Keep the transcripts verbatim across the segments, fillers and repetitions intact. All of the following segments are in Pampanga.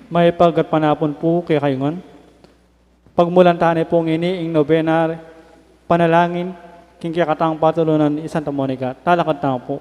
Mayap a gatpanapun pu kekayu ngan. Pagmulan tane pu ngeni ing nobena, panalangin king kekatang patulunan i Santa Monica. Talakad tamu pu.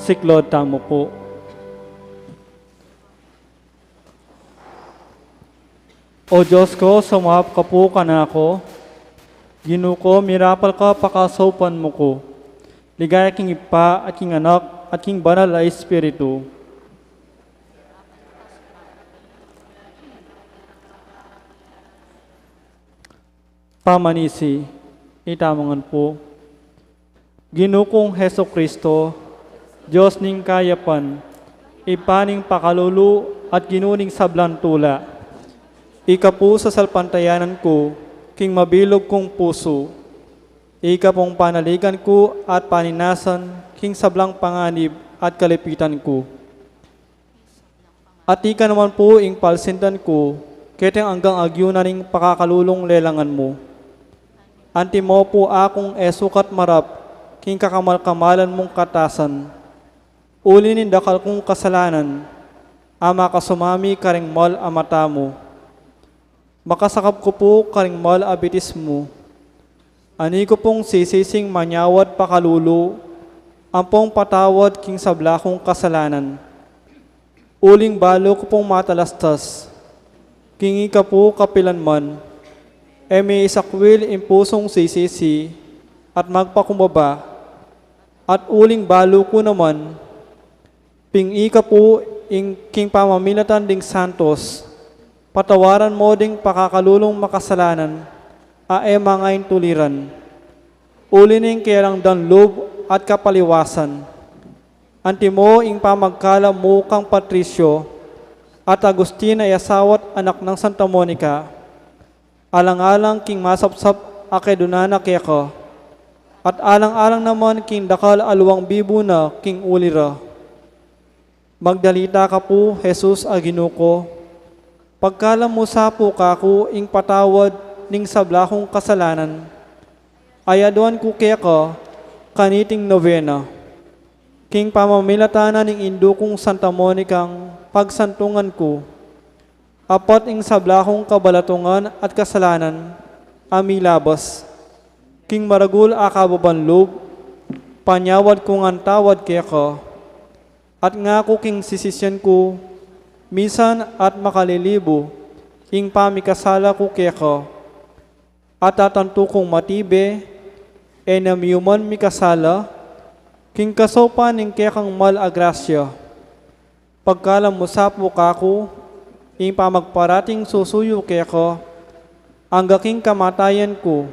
Siklaud tamu pu. O Dios ku, sumaup ka pu kanaku. Ginu ku, mirapal ka pakasaupan mu ku. Ligaya king Ibpa, at king Anak, at king Banal a Espiritu. Pamanisi, itamu ngan pu. Ginu kung Jesucristo, Dios ning kayapan, Ibpa ning pakalulu at Ginu ning sablang tula. Ika pu sasalpantayanan ku, king mabilug kung pusu. Ika pung panaligan ku at paninasan, king sablang panganib at kalipitan ku. At ika naman pu ing palsindan ku, keteng anggang agyu na ning pakakalulung lelangan mu. Antimo pu akung e sukat marap, king kakamal-kamalan mung katasan. Uli ning dakal kung kasalanan, a makasumami karing mal a mata mu. Makasakap ku pu karing mal a bitis mu. Ani ku pung sisising manyawad pakalulu, ampong patawad king sabla kung kasalanan. Uling balu ku pung matalastas, king ika pu kapilan man, e mi isakwil ing pusung sisisi, at magpakumbaba, at uling balu ku naman, ping ika pu ing king pamamilatan ding santos, patawaran mo ding pakakalulung makasalanan, a e mangaintuliran. Uli ning kelang dan lub at kapaliwasan. Antimo ing pamagkala mu kang Patricio at Agustin a asawa't anak nang Santa Monica. Alang-alang king masapsap a kedunan na keka, at alang-alang naman king dakal a luang bibu na king uli ra. Magdalita ka pu, Jesus a Ginu ku, pagkalam mu sa pu kaku ing patawad ning sabla kung kasalanan, a aduan ku keka kaniting nobena. King pamamilatan na ning indu kung Santa Monicang pagsantungan ku, apat ing sabla kung kabalatungan at kasalanan a milabas. King maragul a kababan lub, panyawad ku ngan tawad keka. At ngaku king sisisyan ku, misan at makalilibu ing pamikasala ku keka. At atantu kung matibe, e na miyuman mikasala, king kasaupan ning kekang mal a grasya. Pagkalam mu sa pu kaku ing pamagparating susuyu keka, angga king kamatayan ku,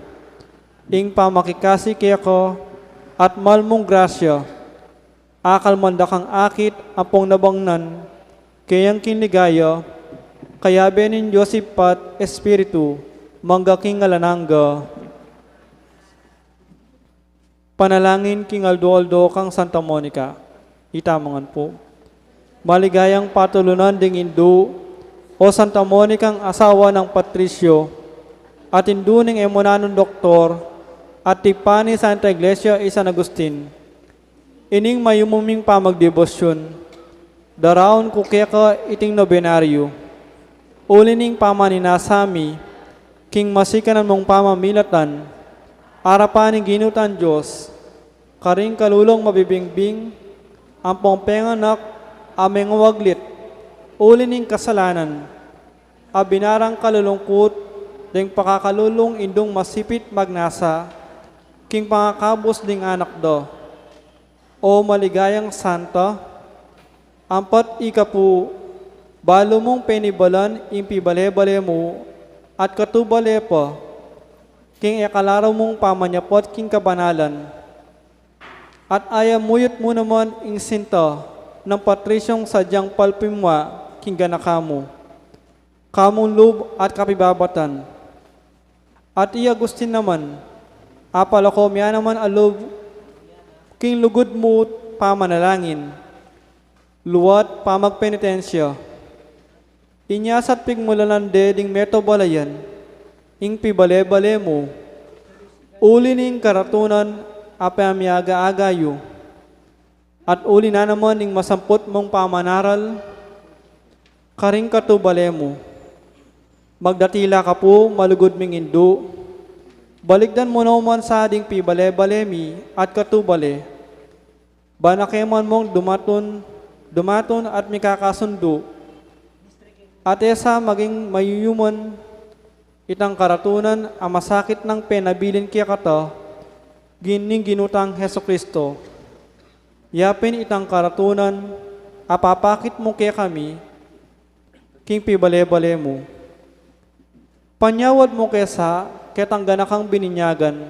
ing pamakikasi keka, at mal mung grasya, akalman da kang akit ampong nabangnan, keyang king ligaya, kayabe ning Dios Ibpa't Espiritu, mangga king alang angga. Panalangin king aldo-aldo kang Santa Monica. Itamu ngan pu. Maligayang patulunan ding indu, o Santa Monicang asawa nang Patricio, at indu ning e mu nanung doktor, at tipan ning Santa Iglesia i San Agustin. Ining mayumu ming pamagdebosyun, daraun ku keka iting nobenaryu. Uli ning pamaninasa mi, king masikanan mung pamamilatan, arapan ning Ginu tang Dios, karing kalulung mabibingbing, ampong penganak, a mengawaglit, uli ning kasalanan, a binarang kalulungkut, deng pakakalulung indung masipit magnasa, king pangakabus ding anak da. O maligayang Santa, ampat ika pu, balu mung penibalan ing pibale-bale mu, at katubale pa, king e kalaru mung pamanyapat king kabanalan. At ayamuyut mu naman ing sinta nang Patriciong sadyang palpimwa king ganaka mu. Kamung lub at kapibabatan. At i Agustin naman, apalaku mia naman a lub king lugud mu't pamanalangin, lua't pamagpenitensya. Inya sa't pigmulanan de ding meto balayan ing pibale-bale mu, uli ning karatunan a pamiaga-aga yu. At uli na naman ning masamput mung pamanaral karing katubale mu. Magdatila ka pu, malugud ming indu. Baligdan mu naman sa ding pibale-bale mi at katubale. Ba na ke man mung dumatun, dumatun at mikakasundu. At e sa maging mayuyuman itang karatunan a masakit nang penabilin kekata, gin ning Ginu tang Jesucristo. Yapin itang karatunan a papakit mu kekami, king pibale-bale mu. Panyawad mu ke sa ketang ganakang bininyagan,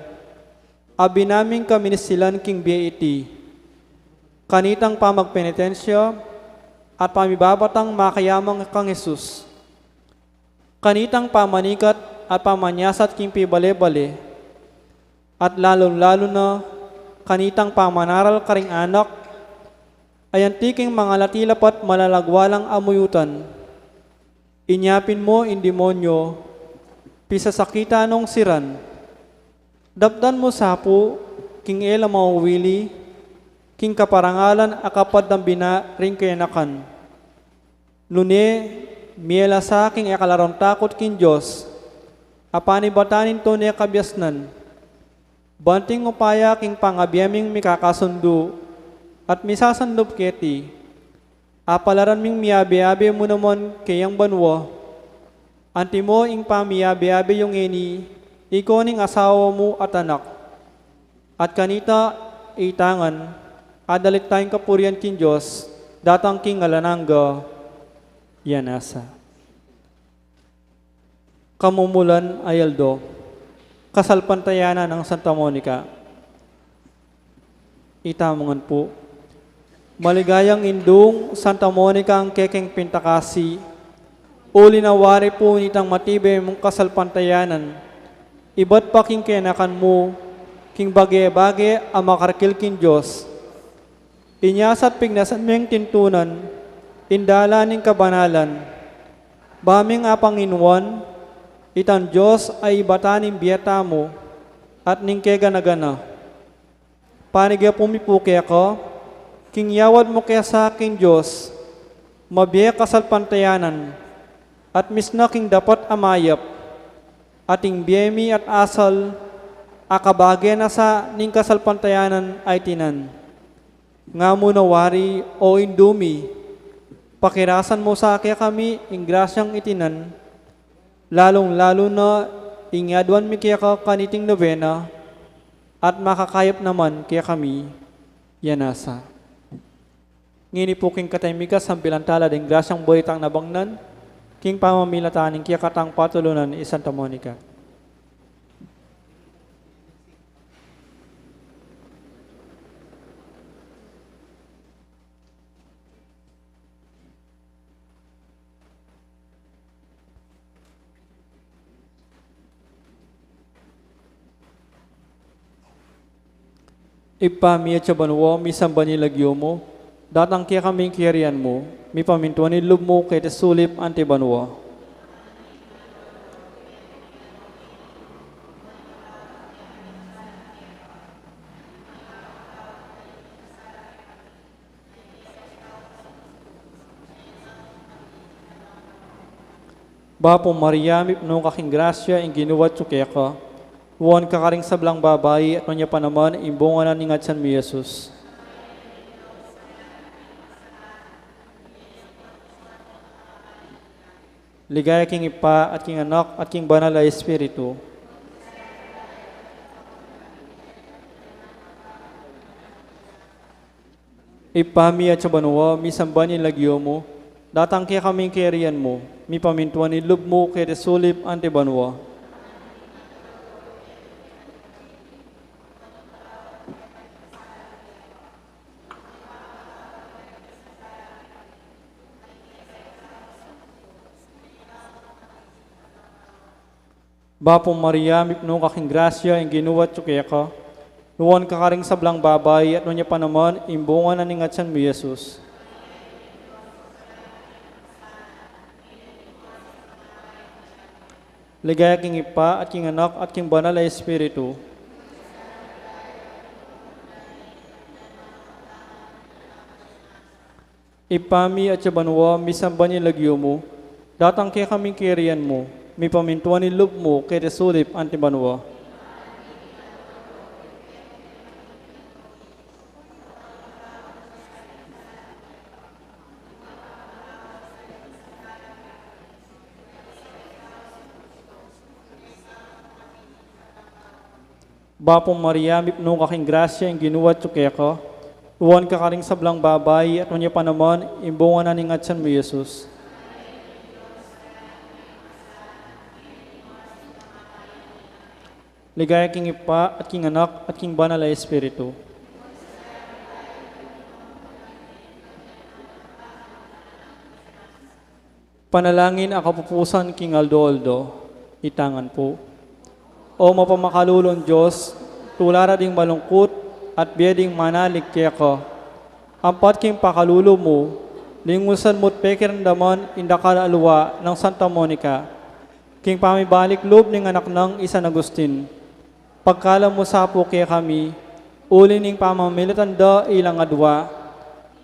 a binaming kaminisilan king bie iti. kanitang pamagpenitensya at pamibabatang makayamang kang Jesus, kanitang pamanikat at pamanyasat king pibale-bale, at lalung-lalu na kanitang pamanaral karing anak, a anti king mangalati la pat malalagwa lang amuyutan. Inya pin mu ing demonyo, pisasakitan nong siran. Dapdan mu sa pu king e la mauwili king kaparangalan a kapad nang bina ring kayanakan. Nune, mie la sa king e kalaron takut king Dios a panibatan ning tune kabiasnan. Banting upaya king pangabie ming mikakasundu at misasandup keti, apalaran ming miabe-abe mu naman keyang banua. Antimo ing pamiabe-abe yung ngeni, ikaw ning asawa mu at anak. At kanita, itangan, adalit tayong kapurian king Dios, datang king alang angga. Yan asa. Kamumulan a aldo. Kasalpantayanan nang Santa Monica. Itamu ngan pu. Maligayang indung Santa Monica, ing kekeng pintakasi, uli na wari pu nitang matibe mung kasalpantayanan, ibat pa king kayanakan mu, king bage-bage a makarkil king Dios. Inya sa pignasan meng tintunan ing dalan ning kabanalan, ba meng apanginuan itang Dios a ibatan ing bie tamu at ning kegana-gana. Panigapu mi pu keka, king yawad mu ke sa king Dios, mabie kasalpantayanan, at misna king dapat a mayap, at ing bie mi at asal, akabage na sa ning kasalpantayanan a itinan. Nga mu na wari, o Indu mi, pakirasan mu sa kekami ing grasyang itinan, lalung-lalu na ing yaduan mi keka kaniting nobena, at makakayap naman kekami. Yan asa. Ngeni pu king katimika, sambilan tala ding grasyang buri tang nabangnan, king pamamilatan ning kekatang patulunan i Santa Monica. Ibpa mi atsu ka banua, misamban ya ing lagyu mu, datang kekami ing kayarian mu, mipamintuan ing lub mu keti sulip anti banua. Bapu Maria, mipnu ka king grasya, ing Ginu atsu keka. Nuan ka karing sablang babai, at nuan ya pa naman ing bunga na ning atsan mu, i Jesus. Ligaya king Ibpa, at king Anak, at king Banal a Espiritu. Ibpa mi atsu ka banua, misamban ya ing lagyu mu, datang kekami ing kayarian mu, mipamintuan ing lub mu keti sulip anti banua. Bapu Maria, mipnu ka king grasya, ing Ginu atsu keka. Nuan ka karing sablang babai, at nuan ya pa naman ing bunga na ning atsan mu, i Jesus. Ligaya king Ibpa, at king Anak, at king Banal a Espiritu. Ibpa mi atsu ka banua, misamban ya ing lagyu mu, datang kekami ing kayarian mu, mipamintuan ing lub mu keti sulip anti banua. Bapu Maria, mipnu ka king grasya, ing Ginu atsu keka. Nuan ka karing sablang babai, at nuan ya pa naman ing bunga na ning atsan mu, i Jesus. Ligaya king Ibpa, at king Anak, at king Banal a Espiritu. Panalangin a kapupusan king aldo-aldo, itangan pu. O mapamakalulung Dios, tula ra ding malungkut at bie ding manalig keka. Ampat king pakalulu mu, lingusan mu't pekiramdaman ing dakal a lua nang Santa Monica, king pamibalik lub ning anak nang i San Agustin. Pagkalub mu sa pu kekami, uli ning pamamilatan da ilang adua,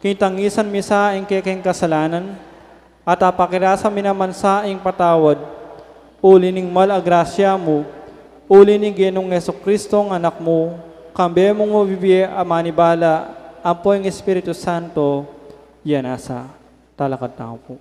king tangisan mi sa ing kekeng kasalanan, at apakirasa mi naman sa ing patawad, uli ning mal a grasya mu, uli ning Ginung Jesucristo a Anak mu, kambe mung mabibie a manibala, ampo ing Espiritu Santo, ya nasa. Talakad tamu pu.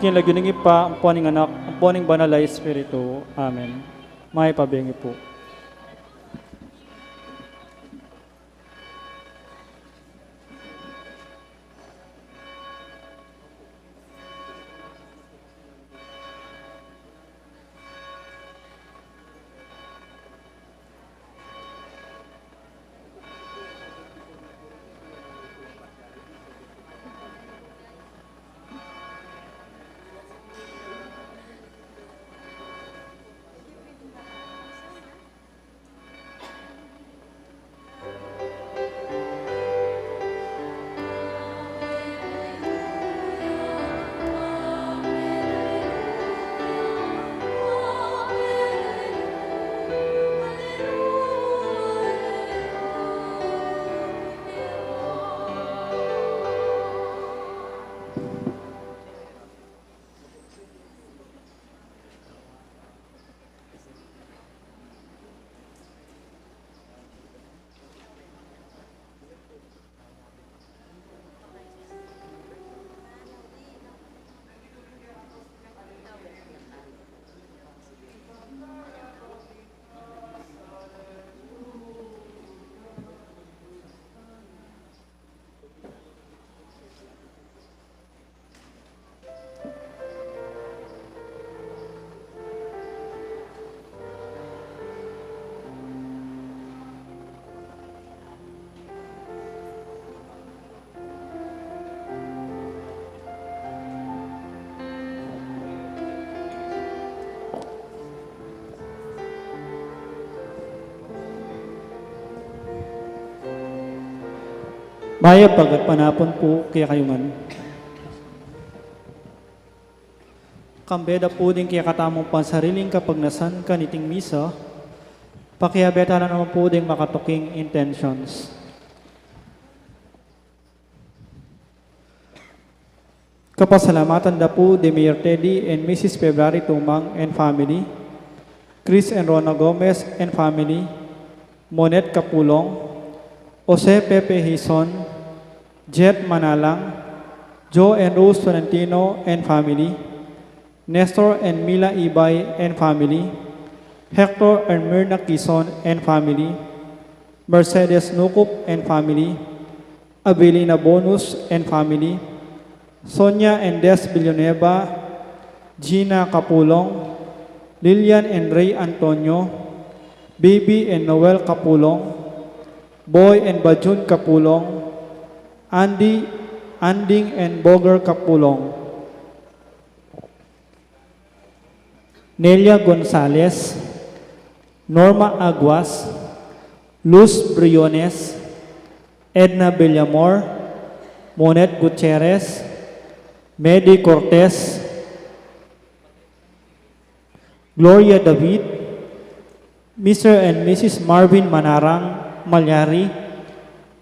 King lagyu ning Ibpa, ampo ning Anak, ampo ning Banal a Espiritu. Amen. Mayap a bengi pu. Mayap a gatpanapun pu kekayu ngan. Kambe da pu ding kekatamung pansariling kapagnasan kaniting misa, pakiabe tala naman pu ding makatuking intentions. Kapasalamatan da pu di Mayor Teddy and Missus February Tumang and family, Chris and Rona Gomez and family, Monet Kapulong, Jose Pepe Hison, Jet Manalang, Joe and Rose Tolentino and family, Nestor and Mila Ibay and family, Hector and Mirna Kison and family, Mercedes Nukup and family, Avelina Bonus and family, Sonia and Des Villanueva, Gina Kapulong, Lilian and Ray Antonio, Baby and Noel Kapulong, Boy and Bajun Kapulong, Andy, Anding and Boger Kapulong, Nelia Gonzalez, Norma Aguas, Luz Briones, Edna Villamor, Monet Gutierrez, Medi Cortez, Gloria David, Mister and Missus Marvin Manarang Malyari,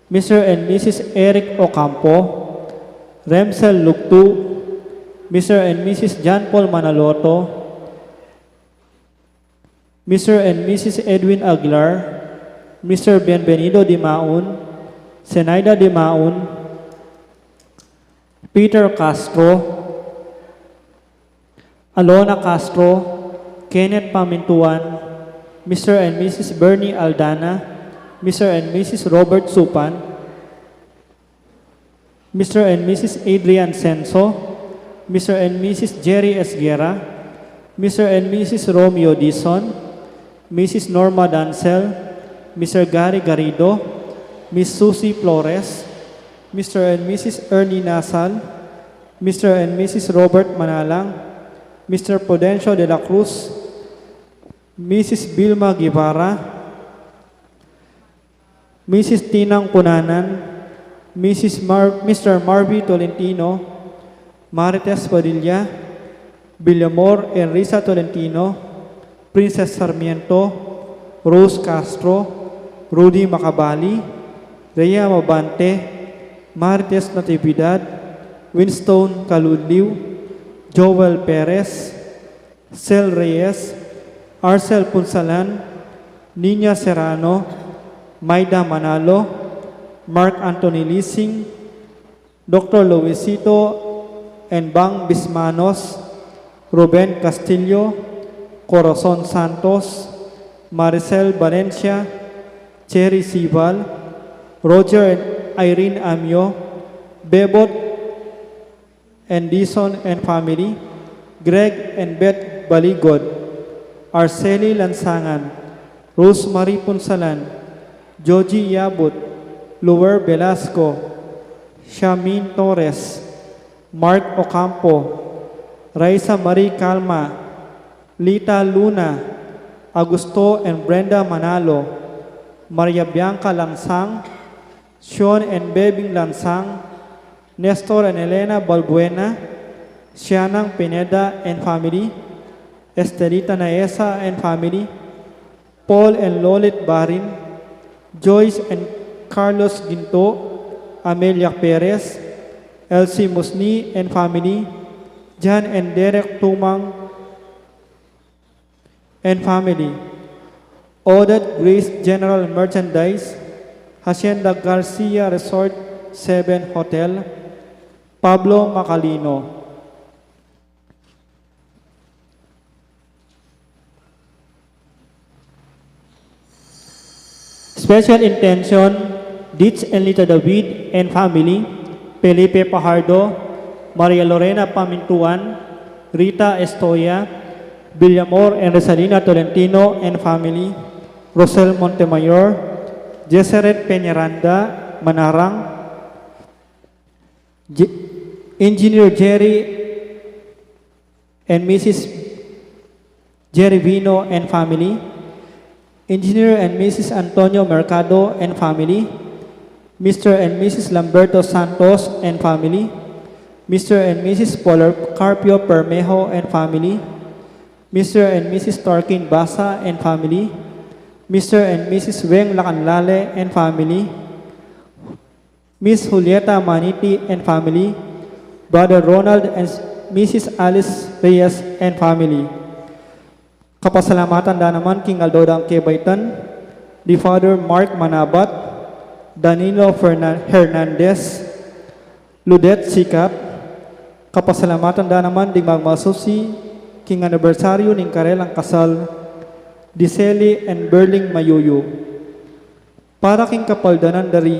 Mister and Missus Eric Ocampo, Remsel Lugtu, Mister and Missus John Paul Manaloto, Mister and Missus Edwin Aguilar, Mister Bienvenido Dimaun, Zenaida Dimaun, Peter Castro, Alona Castro, Kenneth Pamintuan, Mister and Missus Bernie Aldana, Mister and Missus Robert Supan, Mister and Missus Adrian Senso, Mister and Missus Jerry Esguerra, Mister and Missus Romeo Dizon, Missus Norma Dancel, Mister Gary Garrido, Miss Susie Flores, Mister and Missus Ernie Nasal, Mister and Missus Robert Manalang, Mister Prudencio de la Cruz, Missus Vilma Guevara, Missus Tinang Cunanan, Missus Mar-, Mister Marvy Tolentino, Marites Padilla, Villamor and Risa Tolentino, Princess Sarmiento, Rose Castro, Rudy Macabali, Rhea Mabante, Marites Natividad, Winston Kaludliw, Joel Perez, Sel Reyes, Arcel Punsalan, Nina Serrano, Maida Manalo, Mark Anthony Lising, Doctor Luisito and Bang Bismanos, Ruben Castillo, Corazon Santos, Maricel Valencia, Cherry Sibal, Roger and Irene Amio, Bebot and Dison and family, Greg and Beth Baligod, Arceli Lansangan, Rosemary Punsalan, Joji Yabut, Lower Velasco, Shamin Torres, Mark Ocampo, Raisa Marie Calma, Lita Luna, Augusto and Brenda Manalo, Maria Bianca Lansang, Sean and Bebing Lansang, Nestor and Elena Balbuena, Sianang Pineda and family, Estelita Naesa and family, Paul and Lolit Barin, Joyce and Carlos Ginto, Amelia Perez, Elsie Musni and family, Jan and Derek Tumang and family, Odette Grace General Merchandise, Hacienda Garcia Resort seven Hotel, Pablo Macalino. Special intention, Ditch and Lita David and family, Felipe Pajardo, Maria Lorena Pamintuan, Rita Estoya, Villamor and Rosalina Tolentino and family, Rosel Montemayor, Jesseret Peñaranda Manarang, J-, Engineer Jerry and Missus Jerry Vino and family, Engineer and Missus Antonio Mercado and family, Mister and Missus Lamberto Santos and family, Mister and Missus Polarcarpio Permejo and family, Mister and Missus Torquin Basa and family, Mister and Missus Weng Lacanlale and family, Miss Julieta Maniti and family, Brother Ronald and Missus Alice Reyes and family. Kapasalamatan da naman king aldo dang kebaitan di Father Mark Manabat, Danilo Fernan-, Hernandez, Ludet Sikap. Kapasalamatan da naman ding magmasusi king anibersaryu ning karelang kasal di Sally and Berling Mayuyu. Para king kapaldanan da ri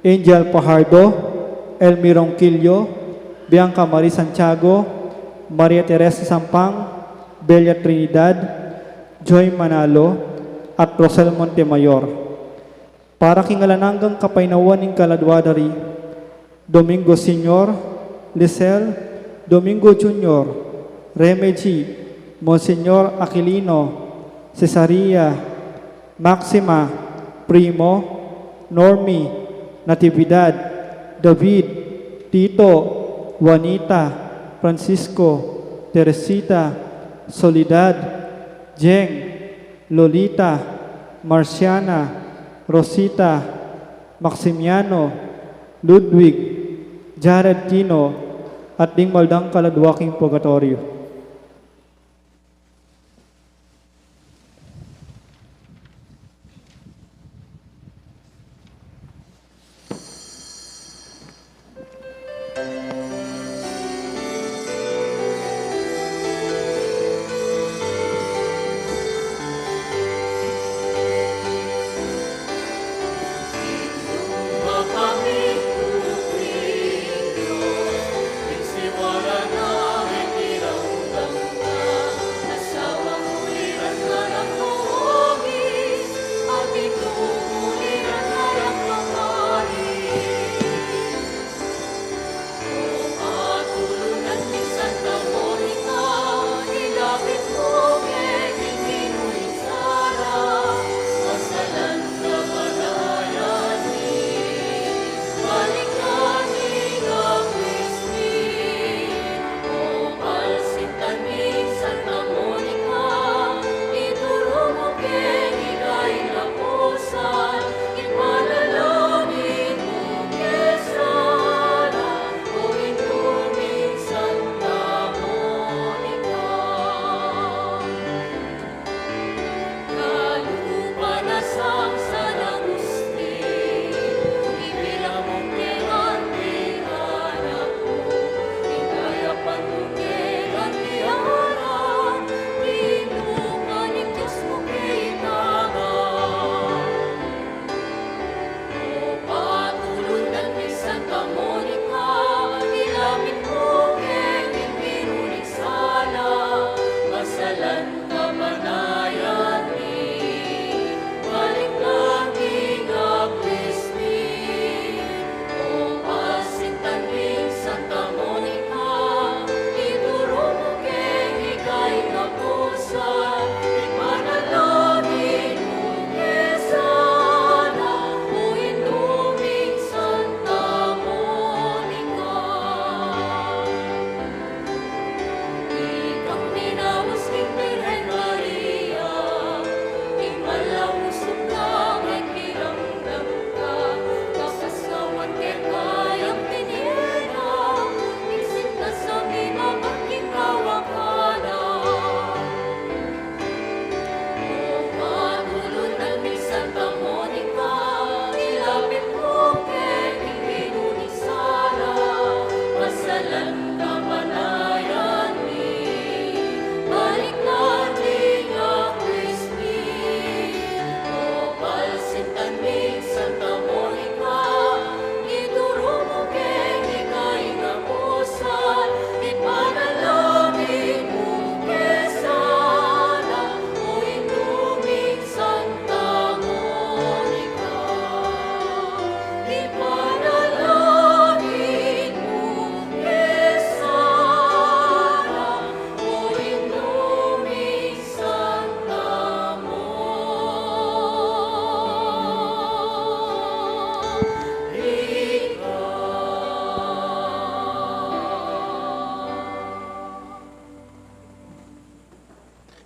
Angel Fajardo, Elmi Ronquillo, Bianca Marie Santiago, Maria Teresa Sampang, Belia Trinidad, Joy Manalo, at Rosel Montemayor. Para king alang anggang kapaynawan ning kaladwa da ri Domingo Senior, Lisel, Domingo Junior, Remeji, Monsignor Aquilino, Cesaria, Maxima, Primo, Normi, Natividad, David, Tito, Juanita, Francisco, Teresita, Soledad, Jeng, Lolita, Marciana, Rosita, Maximiano, Ludwig, Jared Tino, at ding mal dang kaladwa king purgatoryo.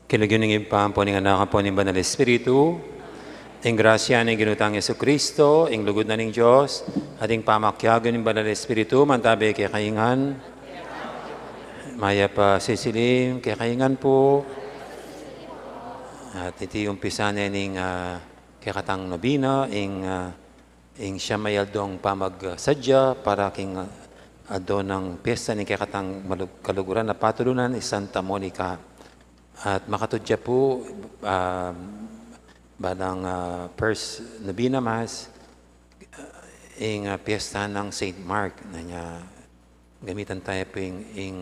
King lagyu ning Ibpa, ampo ning Anak, ampo ning Banal Espiritu. Ing grasya ning Ginu tang Jesucristo, ing lugud na ning Dios, at ing pamakiabe ning Banal Espiritu, mantabe kekayu ngan. Mayap a sisilim kekayu ngan pu. At iti umpisa ne ning, ah, kekatang nobena, ing, ah, ing siyam a aldong pamagsadya para king, ah, aldo nang piyesta ning kekatang malug-, kaluguran a patulunan, i Santa Monica. At makatudya pu, ah, balang, ah, first nobena mass, ah, ing, ah, piyesta nang Saint Mark, na nya gamitan taya pu ing, ing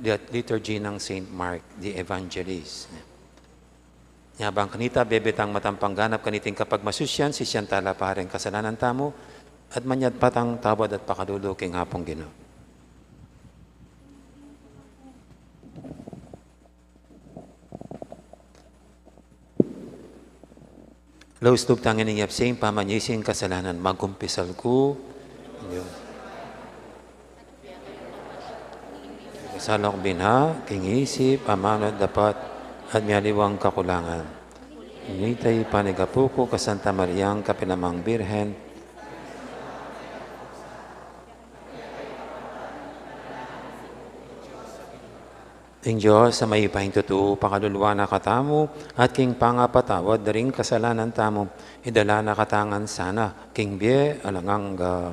lit-, liturgy nang Saint Mark the Evangelist. Nya bang kanita bebe tang matampang ganap kaniting kapagmasusyan, sisian tala pa ring kasalanan tamu, at manyad pa tang tawad at pakalulu king Apung Ginu. Laus lub tang ing yapsing pamanyising kasalanan, magkumpisal ku. Salok binha, king isip, amanu at dapat, at mialiwang kakulangan. Ini ing panigapu ku, ka Santa Mariang kapilanmang Birhen. Ing Dios a mayupayang tutu, pakaluluan na katamu, at king pangapatawad da ring kasalanan tamu, idala na katamu ngan sana king bie alang angga.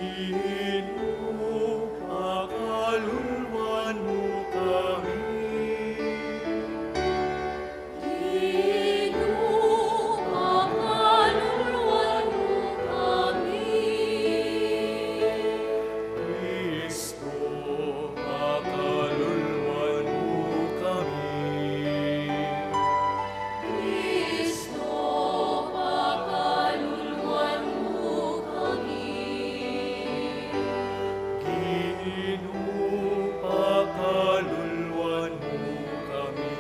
Ginu, pakaluluan mu kami. Ginu, pakaluluan mu kami. Kristo, pakaluluan mu kami. Kristo, pakaluluan mu kami. Ginu, pakaluluan mu kami.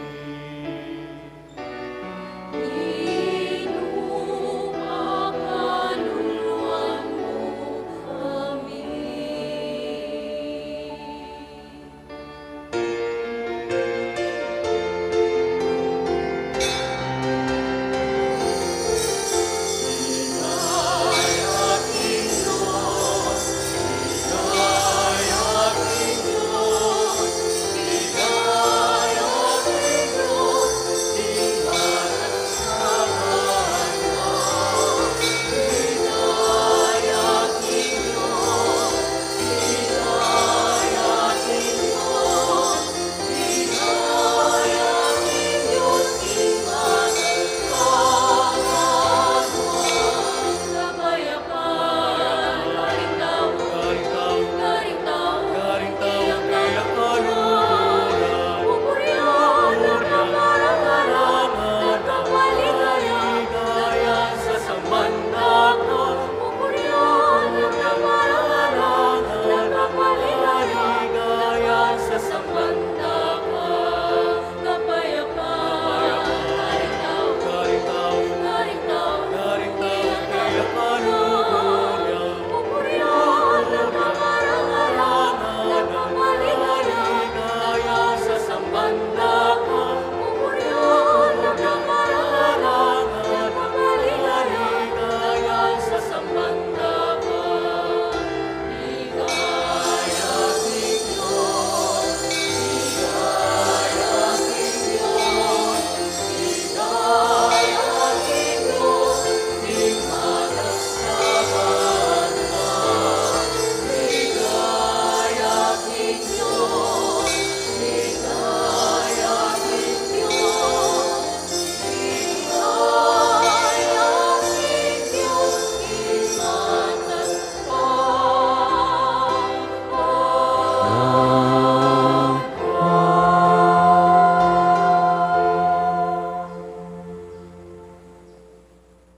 Ginu, pakaluluan mu kami.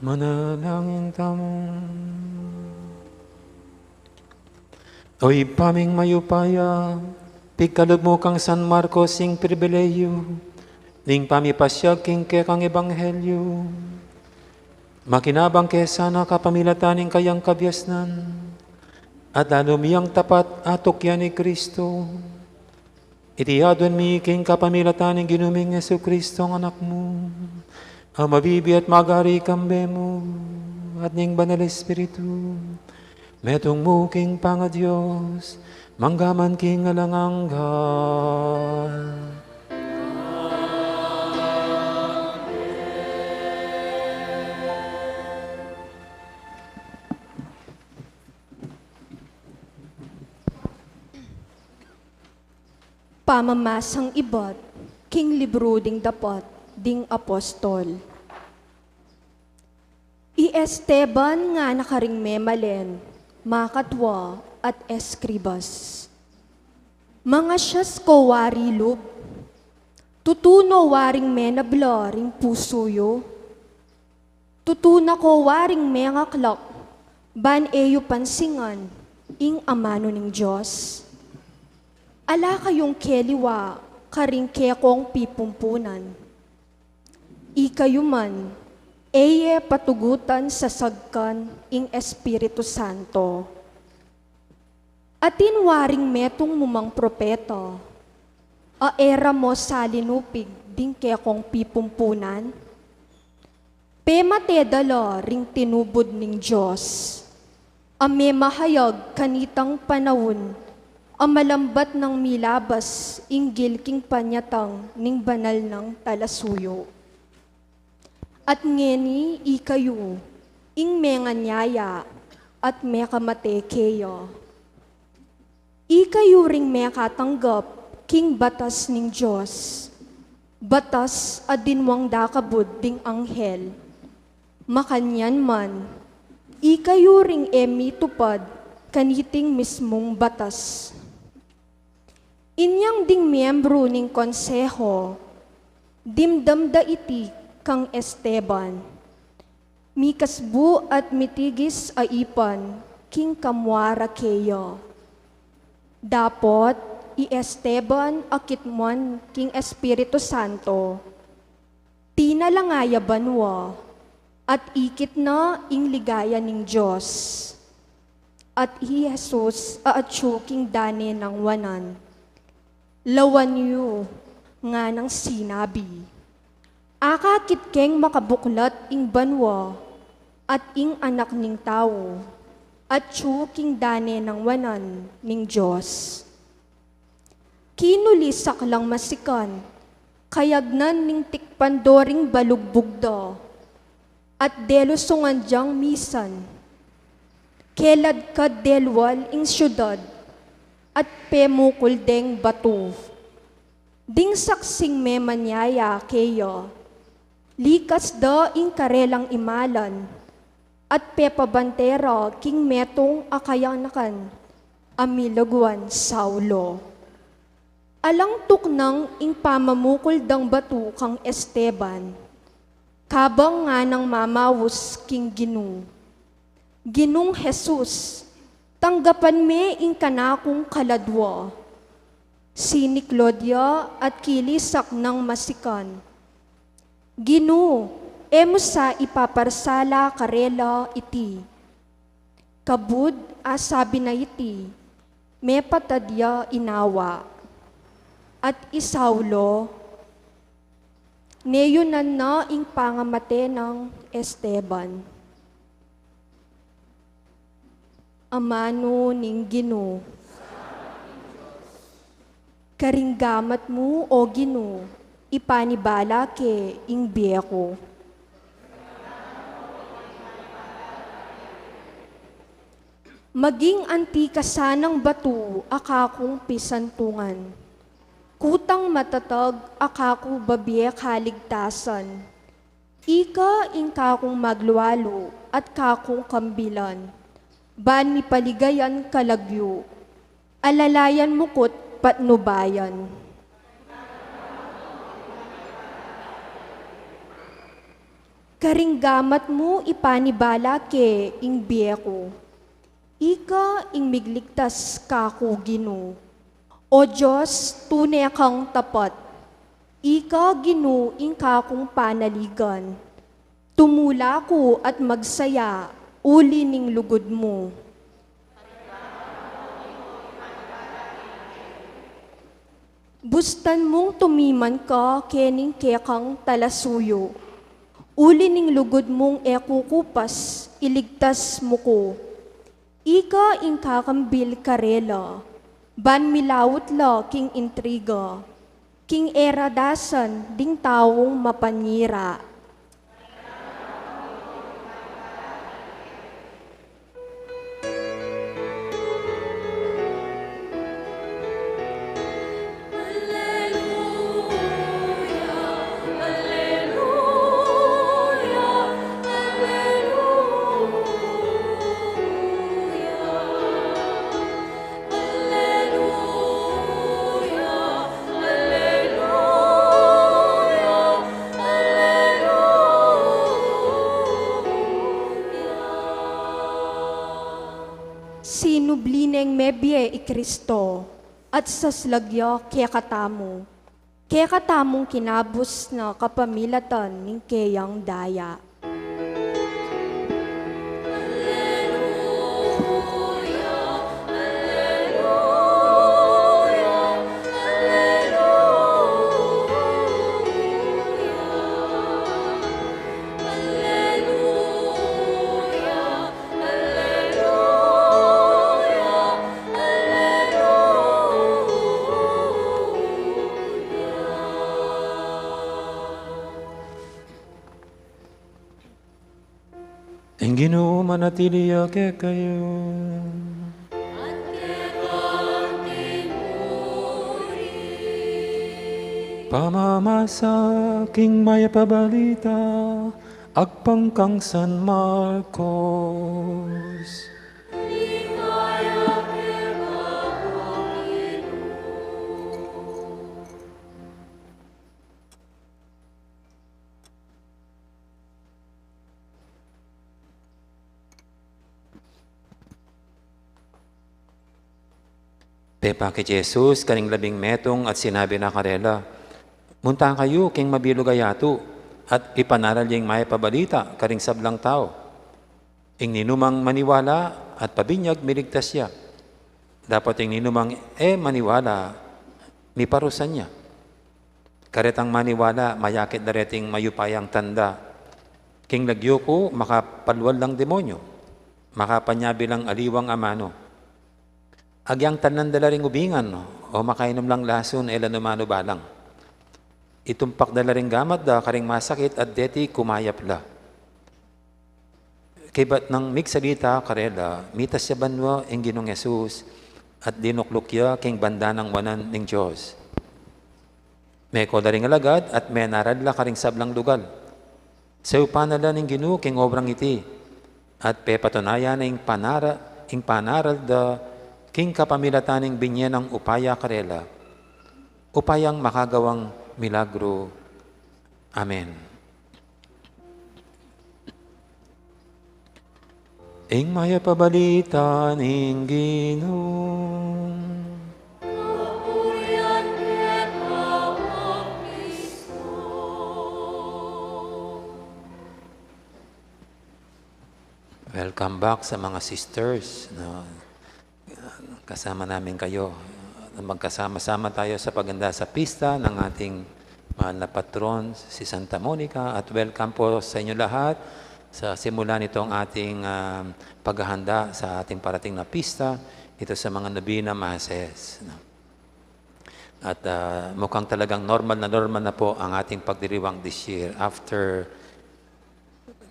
Manalangin tamu. O Ibpa ming mayupaya, pigkalub mu kang San Marcos ing pribilehiyu ning pamipasiag king kekang ebanghelyu. Makinabang ke sana kapamilatan ning kayang kabiasnan, at lalu mi yang tapat a tukyan i Kristo. Iti aduan mi king kapamilatan ning Ginu ming Jesu Kristo, ang Anak mu, a mabibie at magari kambe mu, at ning Banal Espiritu, metung mu king pangaDios, mangga man king alang angga. Pamamasang ibat king libru ding Dapat ding Apostol. I Esteban ngana karing memalen, makatwa at eskribas, "Mangasias ko wari lub, tutu no waring menabla ring pusu yu? Tutu na ko waring mengaklak, ban e yu pansingan ing amanu ning Dios? Ala kayung keliwa karing kekong pipumpunan. Ikayu man, e ye patugutan sasagkan ing Espiritu Santo. Atin waring metung mu mang propeta, a e ra mo salinupig ding kekong pipumpunan? Pemate da la ring tinubud ning Dios, a memahayag kanitang panaun a malambat nang milabas ing gil king panyatang ning banal nang talasuyu. At ngeni ikayu ing menganyaya at mekamate keya. Ikayu ring mekatanggap king batas ning Dios, batas a dinwang da kabud ding anghel. Makanyan man, ikayu ring e mitupad kaniting mismung batas." Inyang ding miembru ning konseho, dimdam da iti kang Esteban, mikasbu at mitigis a ipan king kamua ra keya. Dapot i Esteban a kitmuan king Espiritu Santo, tinalanga ya banua, at ikit na ing ligaya ning Dios. At i Jesus a atsu king dane nang wanan, "Lawan yu," nganang sinabi. Akakit keng makabuklat ing banua at ing Anak ning Tau atsu king dane nang wanan ning Dios. Kinulisak lang masikan, kayagnan ning tikpan do ring balugbug da, at delusungan dyang misan. Keladkad delwal ing siudad, at pemukul deng batu. Ding saksing memanyaya keya, likas da ing karelang imalan, at pepabante ra king metung a kayanakan a milaguan Saulo. Alang tuknang ing pamamukul dang batu kang Esteban, kabang nganang mamaus king Ginu, "Ginung Jesus, tanggapan me ing kanakung kaladua." Siniklod ya at kilisak nang masikan, "Ginu, e mu sa ipaparsala karela iti." Kabud a sabi na iti, mepatad ya inawa. At i Saulo, neyunan na ing pangamate nang Esteban. Amanu ning Ginu. Karing gamat mu, O Ginu, ipanibala ke ing bie ku. Maging anti ka sanang batu a kakung pisantungan, kutang matatag a kaku babie kaligtasan. Ika ing kakung maglualu at kakung kambilan, ban mipaligayan kalagyu, alalayan mukut patnubayan. Karing gamat mu ipanibala ke ing bie ku. Ika ing migligtas kaku, Ginu. O Dios, tune kang tapat. Ika, Ginu, ing kakung panaligan. Tumula ku at magsaya, uli ning lugud mu. Bustan mung tumiman ka kening kekang talasuyu. Uli ning lugud mung e kukupas, iligtas mu ku. Ika ing kakambil karela, ban milaut la king intriga, king e ra dasan ding taung mapanyira. Sinubli neng mebie i Kristo, at saslag ya kekatamu. Kekatamung kinabus na kapamilatan ning keyang daya. Ing Ginu manatili ya kekayu. Pamamasa king Mayap a Balita agpang kang San Marcos. Pepakit i Jesus karing labing metung at sinabi na karela, "Munta kayu king mabilug a yatu, at ipanaral yu ing Mayap a Balita karing sablang tau. Ing ninumang maniwala at pabinyag, miligtas ya. Dapot ing ninumang e maniwala, miparusan ya. Karetang maniwala, mayakit da reting mayupayang tanda. King lagyu ku, makapalwal lang demonyu, makapanyabi lang aliwang amanu. Agyang tanan da la ring ubingan, o makainum lang lasun, e la numanu balang. Itumpak da la ring gamat da karing masakit, at deti kumayap la." Kaybat nang migsalita karela, mitas ya banua ing Ginung Jesus, at dinukluk ya king banda nang wanan ning Dios. Meko la ring alagad at menaral la karing sablang lugal. Saupan na la ning Ginu king obrang iti, at pepatunayan na ing panara-, ing panaral da king kapamilatan ning binye nang upaya karela. Upayang makagawang milagru. Amen. Ing Mayap a Balita ning Ginu. Welcome back sa mga sisters, no? Kasama namin kayo. Magkasama-sama tayo sa paghanda sa pista ng ating mahal na patron, si Santa Monica. At welcome po sa inyo lahat sa simula nitong ating, ah, paghahanda sa ating parating na pista, ito sa mga Novena Masses, no? At, ah, mukhang talagang normal na normal na po ang ating pagdiriwang this year after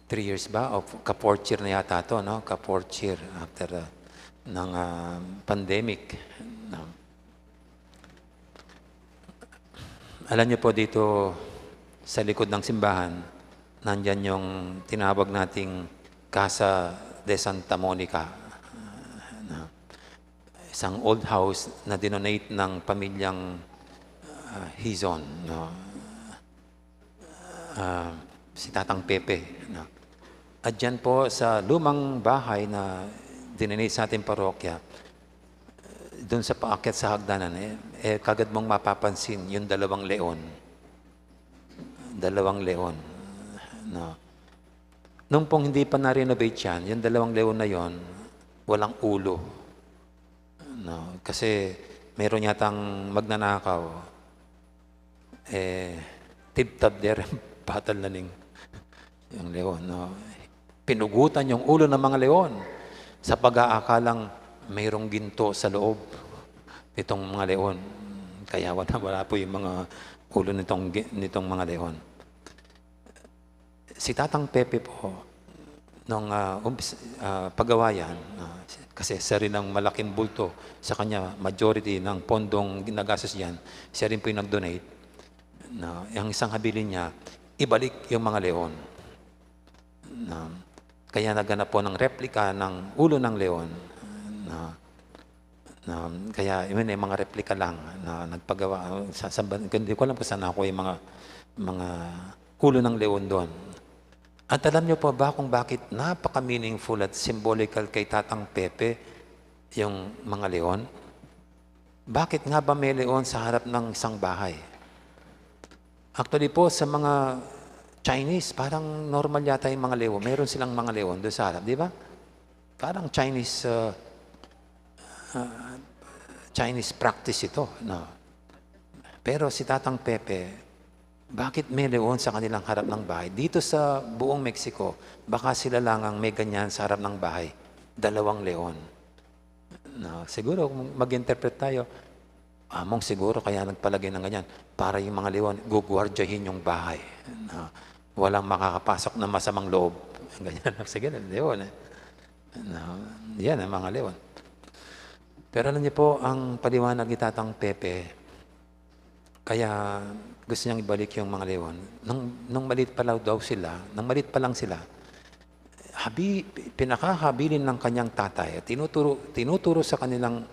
three years ba? O ka-fourth year na yata 'to, no? Ka-fourth year after, ah, ng, ah, pandemic, no? Alam niyo po, dito sa likod ng simbahan, nandiyan yung tinawag nating Casa de Santa Monica, no? Isang old house na dinonate ng pamilyang, ah, Hizon, no? Ah, si Tatang Pepe, no? At diyan po sa lumang bahay na dinonate sa ating parokya, dun sa paakyat sa hagdanan, eh, eh, kagad mong mapapansin yung dalawang leon. Dalawang leon, no? Nung pong hindi pa na-renovate yan, yung dalawang leon na yon, walang ulo. No? Kasi meron yatang magnanakaw, eh, tibtab der, batal na ning yung leon. No? Pinugutan yung ulo ng mga leon sa pag-aakalang mayroong ginto sa loob nitong mga leon. Kaya wala, wala po yung mga ulo nitong, gi- nitong mga leon. Si Tatang Pepe po, nung, ah, umpis- ah, paggawa yan, ah, kasi siya rin ang malaking bulto sa kanya, majority ng pondong ginagastos yan, siya rin po yung nag-donate. Na, yung isang habilin niya, ibalik yung mga leon. Na, kaya naghanap po ng replika ng ulo ng leon. Na, na, kaya yun, yung mga replika lang na nagpagawa. Sa, sa, hindi ko alam kung saan ako yung mga, mga ulo ng leon doon. At alam niyo po ba kung bakit napaka-meaningful at symbolical kay Tatang Pepe yung mga leon? Bakit nga ba may leon sa harap ng isang bahay? Actually po, sa mga Chinese, parang normal yata yung mga leon. Meron silang mga leon doon sa harap, di ba? Parang Chinese, uh, uh, Chinese practice ito. No? Pero si Tatang Pepe, bakit may leon sa kanilang harap ng bahay? Dito sa buong Mexico, baka sila lang ang may ganyan sa harap ng bahay. Dalawang leon. No, siguro kung mag-interpret tayo, among siguro kaya nagpalagay ng ganyan para yung mga leon, gugwardyahin yung bahay. No, walang makakapasok na masamang loob. Ganyan, sige, leon eh. No, yan ang mga leon. Pero alam niyo po, ang paliwanag ni Tatang Pepe, kaya gusto niyang ibalik yung mga leon. Nung, nung maliit pa lang daw sila, nung maliit pa lang sila, habi, pinakahabilin ng kanyang tatay, tinuturo, tinuturo sa kanilang,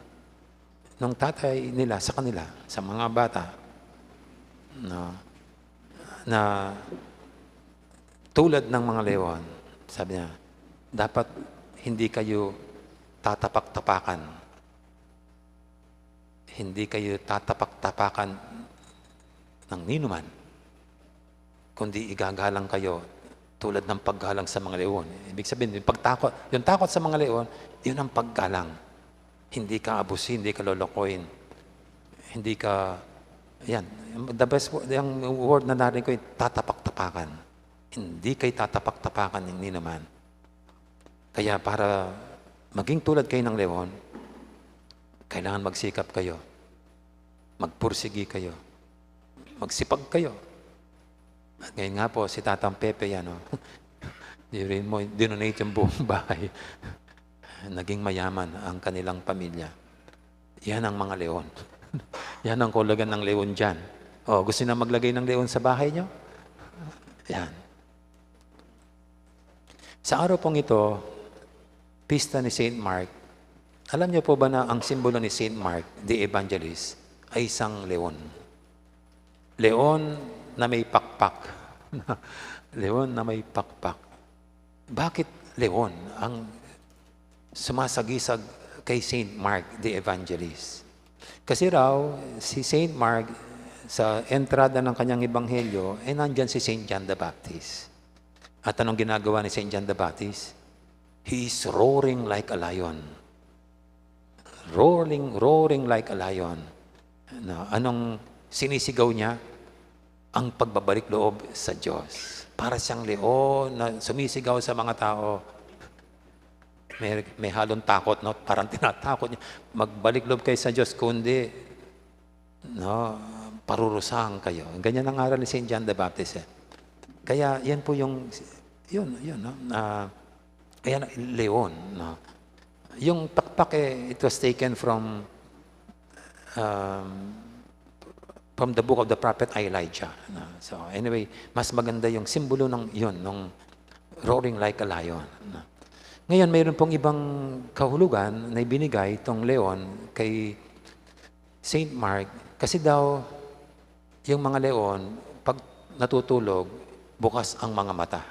ng tatay nila sa kanila, sa mga bata, no, na tulad ng mga leon, sabi niya, dapat hindi kayo tatapak-tapakan. Hindi kayo tatapak-tapakan ng ninuman, kundi igagalang kayo tulad ng paggalang sa mga leon. Ibig sabihin, yung pagtakot, yung takot sa mga leon, yun ang paggalang. Hindi ka abusi, hindi ka lolokohin. Hindi ka, yan, the best wo-, yung word na narinig ko, yung tatapak-tapakan. Hindi kayo tatapak-tapakan ng ninuman. Kaya para maging tulad kayo ng leon, kailangan magsikap kayo. Magpursigi kayo. Magsipag kayo. At ngayon nga po, si Tatang Pepe yan, oh. Di rin mo, dinonate yung buong bahay. Naging mayaman ang kanilang pamilya. Yan ang mga leon. Yan ang kaulagan ng leon dyan. Oh, gusto na maglagay ng leon sa bahay nyo? Yan. Sa araw pong ito, pista ni Saint Mark. Alam niyo po ba na ang simbolo ni Saint Mark, the Evangelist, ay isang leon? Leon na may pakpak. Leon na may pakpak. Bakit leon ang sumasagisag kay Saint Mark the Evangelist? Kasi raw, si Saint Mark, sa entrada ng kanyang ebanghelyo, eh, nandyan si Saint John the Baptist. At anong ginagawa ni Saint John the Baptist? He is roaring like a lion. Roaring, roaring like a lion. Na, anong sinisigaw niya? Ang pagbabalik loob sa Diyos. Para siyang leon na sumisigaw sa mga tao. May, may halong takot, no? Parang tinatakot niya. Magbalik loob kayo sa Diyos, kundi, no, parurusahan kayo. Ganyan ang aral ni Saint John the Baptist, eh. Kaya yan po yung, yun, yun, no? Ah, ayan, leon, no? Yung pakpak, eh, it was taken from, um, from the book of the prophet Elijah, no? So, anyway, mas maganda yung simbolo ng, yun, nung roaring like a lion, no? Ngayon, mayroon pong ibang kahulugan na ibinigay itong leon kay Saint Mark, kasi daw, yung mga leon, pag natutulog, bukas ang mga mata.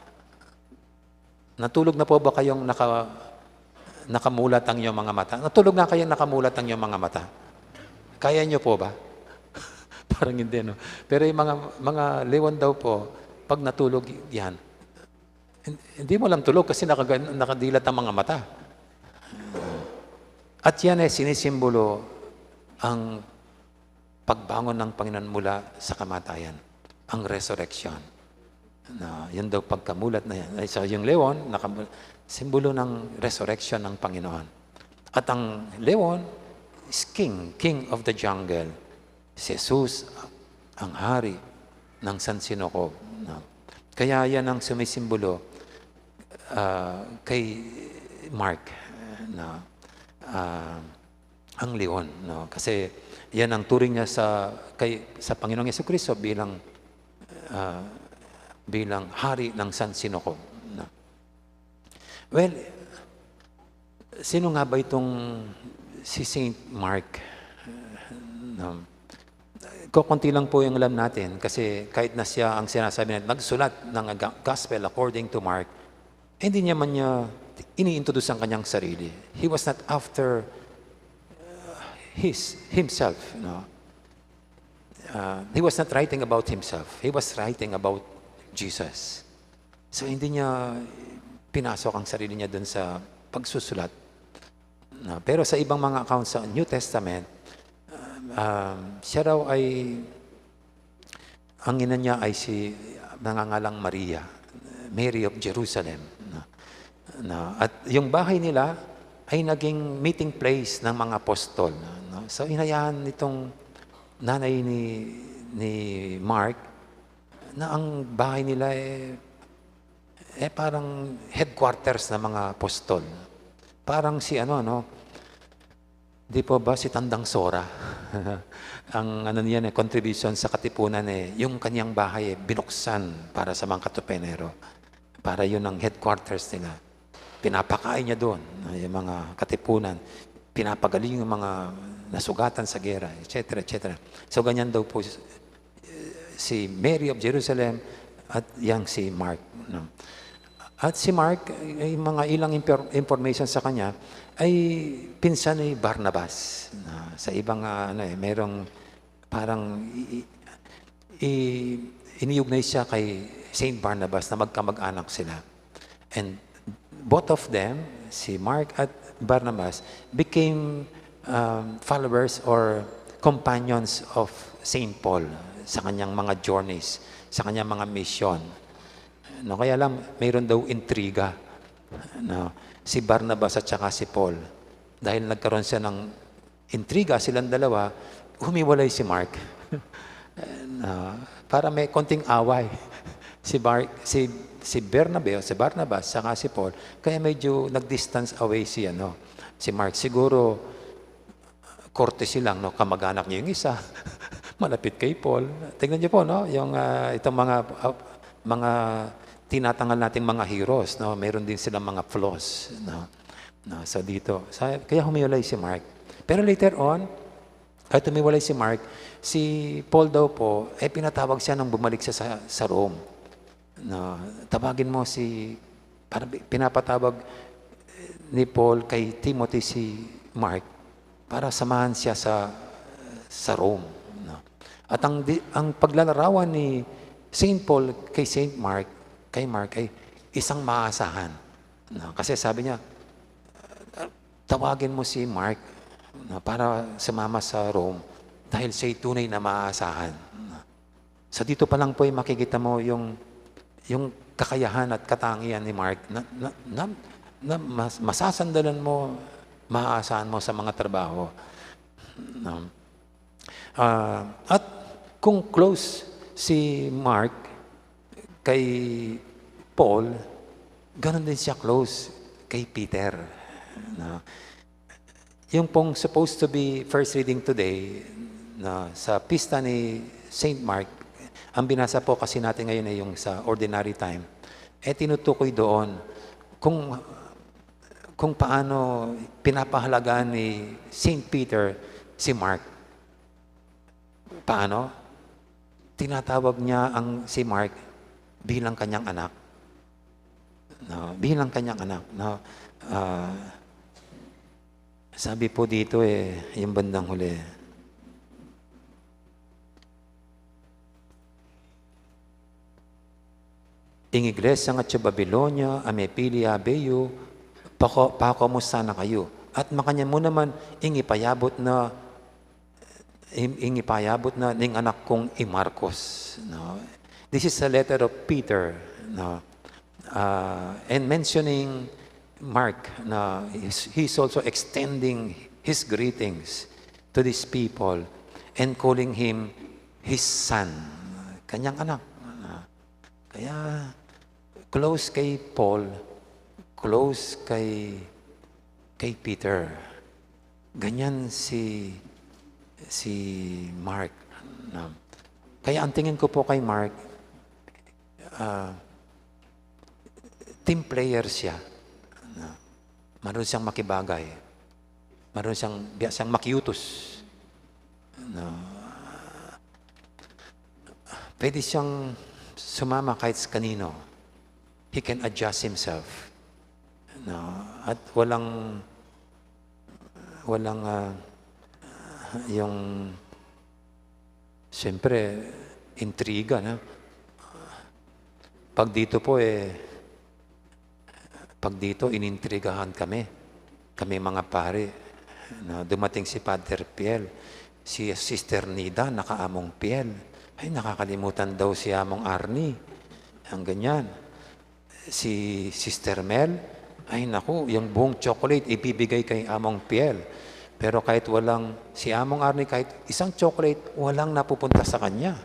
Natulog na po ba kayong naka-, nakamulat ang inyong mga mata? Natulog na kayong nakamulat ang inyong mga mata? Kaya nyo po ba? Parang hindi, no? Pero yung mga, mga leon daw po, pag natulog yan, Hin-, hindi mo lang tulog kasi nakaga-, nakadilat ang mga mata. At yan ay sinisimbolo ang pagbangon ng Panginoon mula sa kamatayan, ang resurrection. Na, yun daw pagkamulat na yan. Ay, so, yung leon, nakamu-, simbolo ng resurrection ng Panginoon. At ang leon is king, king of the jungle. Si Jesus, ang hari ng sansinokob. Na, kaya yan ang sumisimbolo, ah, kay Mark, na, ah, ang leon, no? Kasi yan ang turing niya sa, kay, sa Panginoong Yesukristo bilang, ah, bilang hari ng sansinokob, no? Well, sino nga ba itong si Saint Mark? No? Kokonti lang po yung alam natin kasi kahit na siya ang sinasabi na nagsulat ng ga-, gospel according to Mark, eh, hindi niya man niya iniintroduce ang kanyang sarili. He was not after, uh, his, himself, no? Uh, he was not writing about himself. He was writing about Jesus. So, hindi niya pinasok ang sarili niya dun sa pagsusulat. Na, pero sa ibang mga accounts sa New Testament, um, siya raw ay, ang ina niya ay si, nangangalang Maria, Mary of Jerusalem. Na, na, at yung bahay nila ay naging meeting place ng mga apostol. Na, no? So, inayahan nitong nanay ni, ni Mark na ang bahay nila, eh, eh, parang headquarters ng mga apostol. Parang si ano, no? Di po ba si Tandang Sora? Ang ano niyan, eh, contribution sa Katipunan, eh, yung kanyang bahay, eh, binuksan para sa mga katupenero. Para yun ang headquarters nila. Pinapakain niya doon, no, yung mga katipunan. Pinapagaling yung mga nasugatan sa gera, et cetera, et cetera. So, ganyan daw po si Mary of Jerusalem at yang si Mark, no? At si Mark, ay mga ilang imper-, information sa kanya, ay pinsan ni Barnabas. Na, sa ibang, ah, ano, eh, merong parang i-, i-, i-, iniugnay siya kay Saint Barnabas na magkamag-anak sila. And both of them, si Mark at Barnabas, became, um, followers or companions of Saint Paul sa kanyang mga journeys, sa kanyang mga mission. No, kaya lang, mayroon daw intriga, no, si Barnabas at saka si Paul. Dahil nagkaroon siya ng intriga silang dalawa, humiwalay si Mark. Na, para may konting away. Si Bar-, si, si Bernabe o si Barnabas, saka si Paul, kaya medyo nag-distance away si, ano, si Mark. Siguro, courtesy lang, no? Kamag-anak niya yung isa, malapit kay Paul. Tingnan niyo po, no? Yung, ah, itong mga, ah, mga tinatangal nating mga heroes, no? Meron din silang mga flaws, no? No, so dito, sa, kaya humiwalay si Mark. Pero later on, kahit humiwalay si Mark, si Paul daw po, eh, pinatawag siya nung bumalik siya sa, sa Rome. Na, tawagin mo si, para bi-, pinapatawag ni Paul kay Timothy si Mark para samahan siya sa, sa Rome, no? At ang di-, ang paglalarawan ni Saint Paul kay Saint Mark, kay Mark ay isang maasahan, no? Kasi sabi niya, "Tawagin mo si Mark, no, para sumama sa Rome dahil siya'y tunay na maaasahan." So, dito pa lang po ay makikita mo yung, yung kakayahan at katangian ni Mark na, na, na, na mas-, masasandalan mo, maaasahan mo sa mga trabaho. No? Ah, at kung close si Mark kay Paul, ganun din siya close kay Peter. No? Yung pong supposed to be first reading today, na sa pista ni Saint Mark, ang binasa po kasi natin ngayon ay yung sa ordinary time, eh, tinutukoy doon kung, kung paano pinapahalagaan ni Saint Peter si Mark. Paano? Tinatawag niya ang si Mark bilang kanyang anak. No, bilang kanyang anak, no? Ah, sabi po dito, eh, yung bandang huli, Ing iglesia ngan atyu Babilonia, a mepili abe yu, pako-, pakamusta na kayu. At makanyan mu naman, ing ipayabut na, ing, ing ipayabut na ning anak kung i Marcos, no? This is a letter of Peter, no? Uh, and mentioning Mark, no, he's, he's also extending his greetings to these people and calling him his son, kanyang anak. Kaya close kay Paul, close kay, kay Peter. Ganyan si, si Mark, no? Kaya ang tingin ko po kay Mark, ah, team player siya, no? Marunong siyang makibagay. Marunong siyang, biya siyang makiutos. No? Pwede siyang sumama kahit sa kanino. He can adjust himself. No? At walang, walang, ah, yung, siyempre, intriga, no? Pag dito po, eh, pag dito, inintrigahan kami. Kami mga pari, no? Dumating si Father Piel, si Sister Nida, naka-Among Piel. Ay, nakakalimutan daw si Among Arnie. Ang ganyan. Si Sister Mel, ay naku, yung buong chocolate ibibigay kay Among Piel. Pero kahit walang, si Among Arnie, kahit isang chocolate, walang napupunta sa kanya.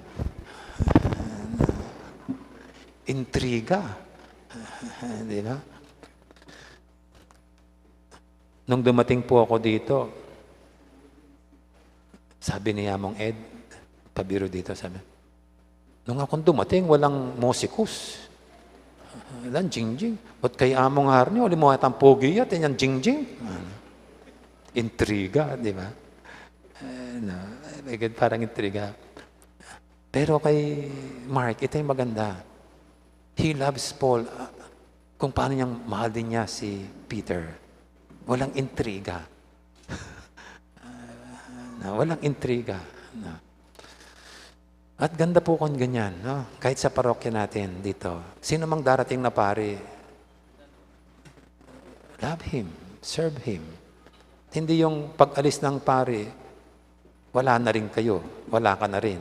Intriga. Di ba? Nung dumating po ako dito, sabi ni Among Ed, pabiro dito, sabi, "Nung akong dumating, walang musikus. Walang jingjing. Ba't kay Among Arnie, alam mo atang pogi yan, yan jingjing?" Intriga, di ba? Eh, no, parang intriga. Pero kay Mark, ito yung maganda. He loves Paul. Ah, kung paano niyang mahal din niya si Peter. Walang intriga. Na, walang intriga. Na. At ganda po kung ganyan, no? Kahit sa parokya natin dito. Sino mang darating na pari, love him, serve him. Hindi yung pag-alis ng pari, wala na rin kayo, wala ka na rin.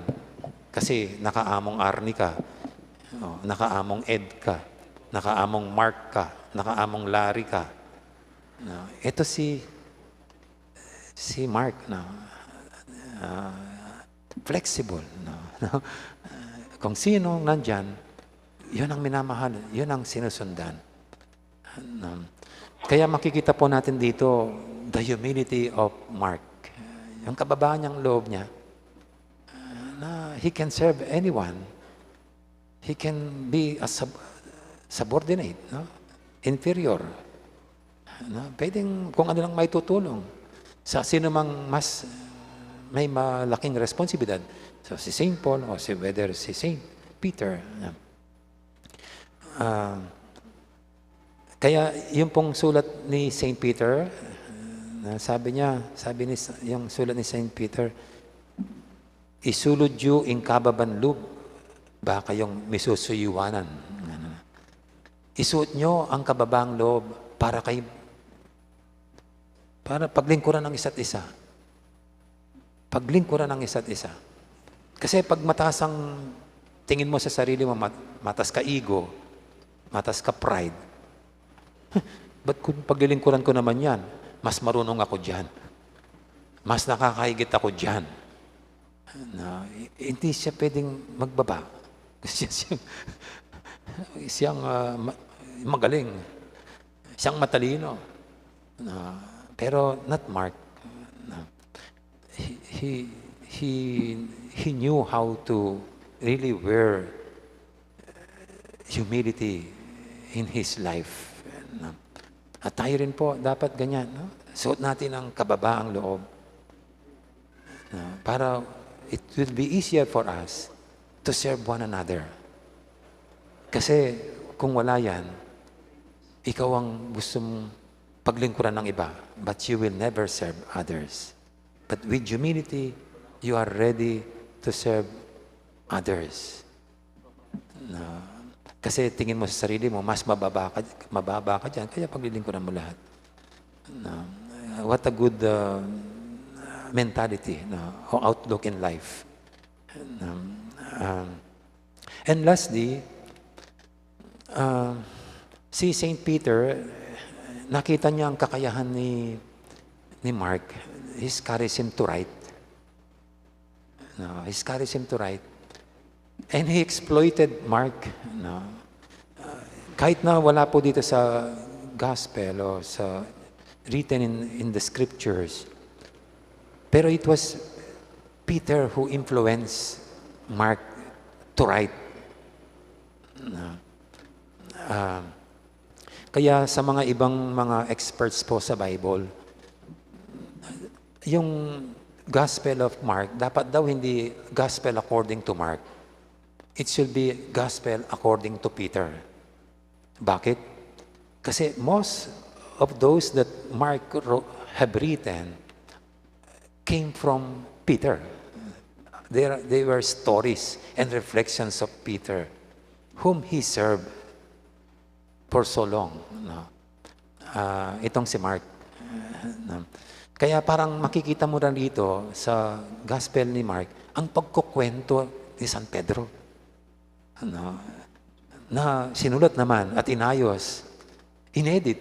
Kasi naka-Among Arnie ka, o, naka-Among Ed ka, naka-Among Mark ka, naka-Among Larry ka. No, ito si, si Mark, no? Ah, flexible, no? No? Ah, kung sino nandyan, yun ang minamahal, yun ang sinusundan. Um, kaya makikita po natin dito, the humility of Mark. Yung kababaan niyang loob niya, na he can serve anyone. He can be a sub-, subordinate, no? Inferior. No? Pwedeng kung ano lang maitutulong sa sino mang mas may malaking responsibilidad. So, si Saint Paul o si, whether si Saint Peter, no? Ah, kaya yung pong sulat ni Saint Peter, na sabi niya, sabi ni, yung sulat ni Saint Peter, "Isulud yu ing kababan lub, ba kayong misusuyuanan." Isuot nyo ang kababang loob para kay, para paglingkuran ang isa't isa. Paglingkuran ang isa't isa. Kasi pag mataas ang tingin mo sa sarili mo, mat-, mataas ka ego, mataas ka pride, "Ba't kung paglilingkuran ko naman yan? Mas marunong ako dyan. Mas nakakahigit ako dyan." Na, i-, hindi siya pwedeng magbaba. Siya, siyang, siyang, ah, ma-, magaling. Siyang matalino. Na, pero not Mark. Na, he, he, he, he knew how to really wear humility in his life. No? At tayo rin po, dapat ganyan, no? Suot natin ang kababaang loob. No? Para it will be easier for us to serve one another. Kasi kung wala yan, ikaw ang gustong paglingkuran ng iba, but you will never serve others. But with humility, you are ready to serve others. No? Kasi tingin mo sa sarili mo, mas mababa ka, mababa ka dyan, kaya paglilingkuran mo lahat. No? What a good, uh, mentality, no? O outlook in life. No? Um, and lastly, uh, si Saint Peter, nakita niya ang kakayahan ni, ni Mark. His charism to write. No, his charism to write. And he exploited Mark. No? Uh, kahit na wala po dito sa gospel o sa written in, in the scriptures, pero it was Peter who influenced Mark to write. No? Ah, kaya sa mga ibang mga experts po sa Bible, yung Gospel of Mark, dapat daw hindi Gospel according to Mark. It should be Gospel according to Peter. Bakit? Kasi most of those that Mark wrote, have written came from Peter. They, are- they were stories and reflections of Peter, whom he served for so long. No? Ah, itong si Mark. No? Kaya parang makikita mo rin dito sa Gospel ni Mark ang pagkukwento ni San Pedro. Ano, na sinulat naman at inayos, inedit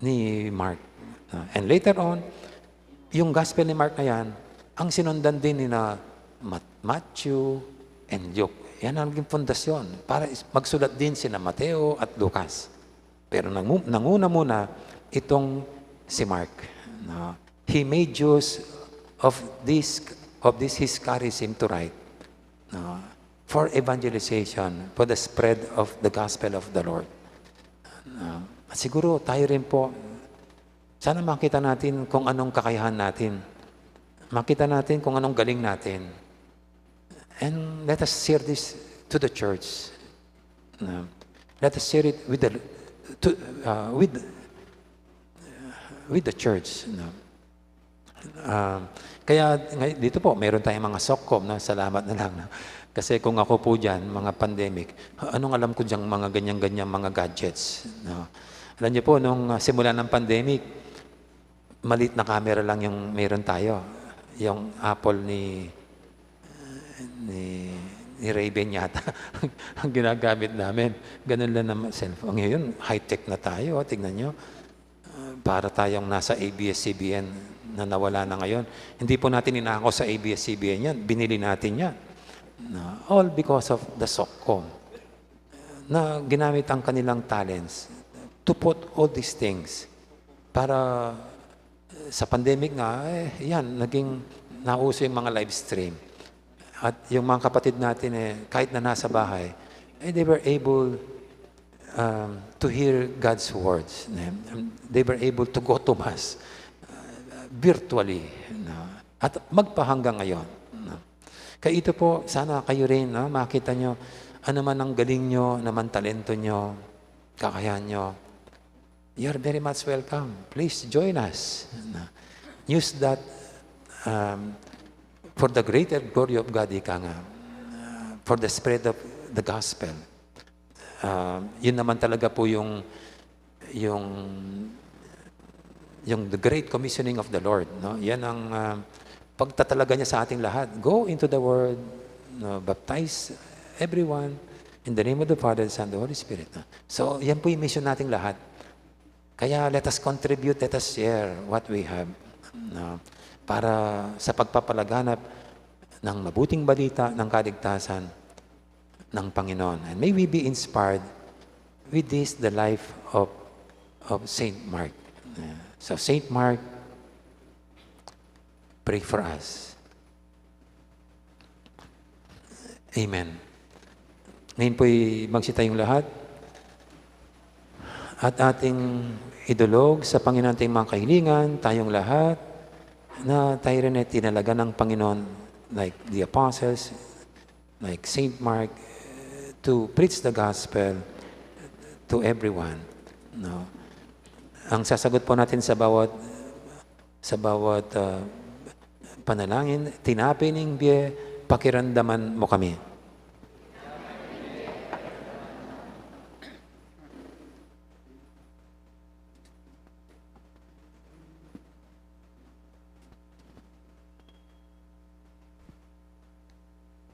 ni Mark. Ah, and later on, yung Gospel ni Mark na yan, ang sinundan din ni na Mat- Matthew and Luke. Yan ang naging pundasyon para is- magsulat din sina Mateo at Lucas. Pero nangu- nanguna muna itong si Mark. No? He made use of this, of this his charism to write, no? For evangelization, for the spread of the gospel of the Lord. No? At siguro tayo rin po, sana makita natin kung anong kakayahan natin. Makita natin kung anong galing natin. And let us share this to the church. No? Let us share it with the, to, uh, with, with the church. No? Ah, kaya ngay- dito po, meron tayong mga SOCCOM, no? Salamat na lang. No? Kasi kung ako po dyan, mga pandemic, anong alam ko dyang mga ganyan-ganyan, mga gadgets? No? Alam niyo po, nung ah, simula ng pandemic, maliit na camera lang yung meron tayo. Yung Apple ni, ni, ni Ray-Ban yata ang ginagamit namin. Ganun lang naman cellphone. Ngayon, high-tech na tayo. Oh. Tignan nyo. Ah, para tayong nasa A B S C B N na nawala na ngayon. Hindi po natin inako sa A B S C B N yan. Binili natin yan. No? All because of the SOCCOM. Na ginamit ang kanilang talents to put all these things para, eh, sa pandemic nga, eh, yan, naging nauso yung mga live stream. At yung mga kapatid natin, eh, kahit na nasa bahay, eh, they were able um, to hear God's words. They were able to go to Mass uh, virtually. No? At magpahanggang ngayon. No? Kaya ito po, sana kayo rin, no? Makita nyo, ano man ang galing nyo, ano man talento nyo, kakayahan nyo, you're very much welcome. Please join us. No? Use that um, for the greater glory of God, ika nga, uh, for the spread of the gospel. Ah, yun naman talaga po yung, yung, yung the great commissioning of the Lord, no? Yan ang ah, pagtatalaga niya sa ating lahat. Go into the world, no? Baptize everyone in the name of the Father, the Son, the Holy Spirit. No? So, yan po yung mission nating lahat. Kaya let us contribute, let us share what we have, no? Para sa pagpapalaganap ng mabuting balita ng kaligtasan ng Panginoon. And may we be inspired with this, the life of, of Saint Mark. Uh, so, Saint Mark, pray for us. Amen. Ngayon po'y magsitayong lahat at ating idulog sa Panginoon ating mga kahilingan, tayong lahat, na tayo rin ay tinalaga ng Panginoon, like the apostles, like Saint Mark, to preach the gospel to everyone. No? Ang sasagot po natin sa bawat, sa bawat ah, panalangin, tinape ning bie, pakiramdaman mo kami.